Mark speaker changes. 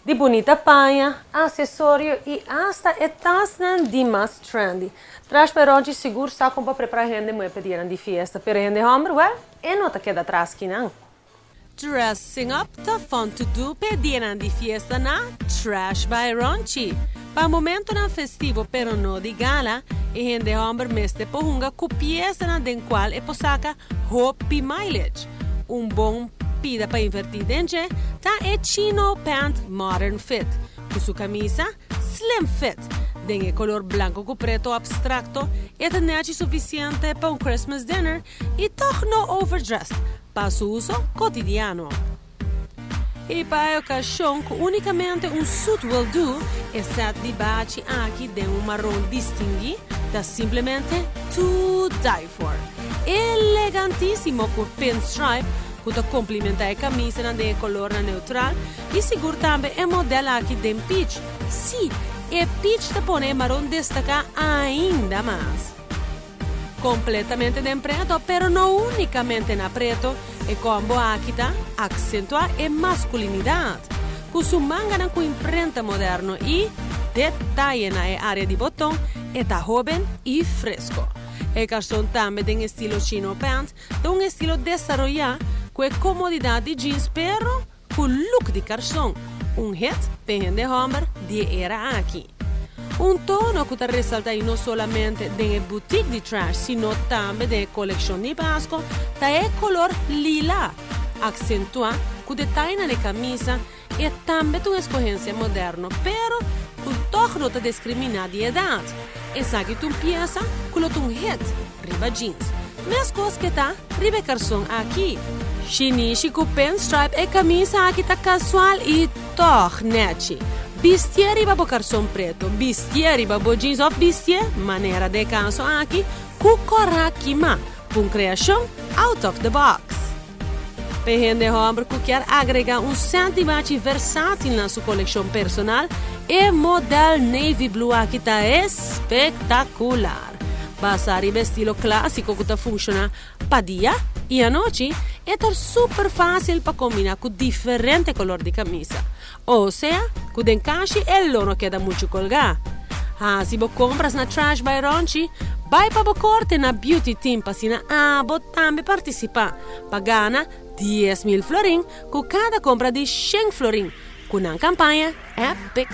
Speaker 1: Di bunita paña, accesorio y hasta e tasnan di mas trendy. Trash by Ronchi sigur sa con pa prepara hende muhe pa dianan di fiesta, pero hende homber, well, e no ta keda atras kinan. Dressing up ta fun to do p'e dianan di fiesta na Trash by Ronchi. Pa momentonan festivo pero no di gala, e hende homber mester por hunga cu piesanan den cual e por saca hopi mileage. Un bon pida pa inverti den dje ta e chino pant modern fit cu su camisa slim fit den e color blanco cu preto abstracto. E ta nechi suficiente pa un Christmas dinner y toch no overdressed pa su uso cotidiano. Y pa e ocasion cu unicamente un suit will do, e set di bachi aki den un maron distingui ta simplemente to die for. Elegantisimo cu pinstripe cu ta complementa e camisa den color neutral y sigur tambe e modelo aki den peach. Si, e peach ta pone maron destaca ainda mas. Completamente den preto, pero no unicamente na preto, e combo aki ta accentua e masculinidad. Cu su manga cu imprenta moderno y detaye na e area di boton, e ta hoben y fresco. E carson tambe den estilo chino pant, ta un estilo desaroya cu e comodidad di jeans, pero cu look di carson. Un hit pa hende homber di era aki. Un tono cu ta resalta no solamente den boutique di Trash, sino tambe den coleccion di Pasco, ta e color lila, accentua cu detaye na camisa y tambe un escogencia moderno, pero cu toch no ta discrimina di edad. Esaki ta un pieza cu un hit, riba jeans. Mescos cu ta riba carson aki. Shinishi cu pinstripe e camisa aki ta casual y toch nechi. Bisti'e riba bo carson preto, bisti'e riba bo jeans of bisti'e manera den caso aki, cu cora kima, un creacion out of the box. Pa hende homber cu kier agrega un set di bachi versatil na su coleccion personal, e model navy blue aki ta espectacular. Basa riba estilo clasico cu ta funciona pa dia y anochi, e ta super facil pa combina cu diferente color di camisa. O sea, cu den cashi e lo no keda mucho colga. Ah, si bo compras na Trash by Ronchi, bay pa bo corte na Beauty Team pa asina abo tambe participa. Pa gana 10 mil florin cu cada compra di 100 florin. Cu nan campaña Epic.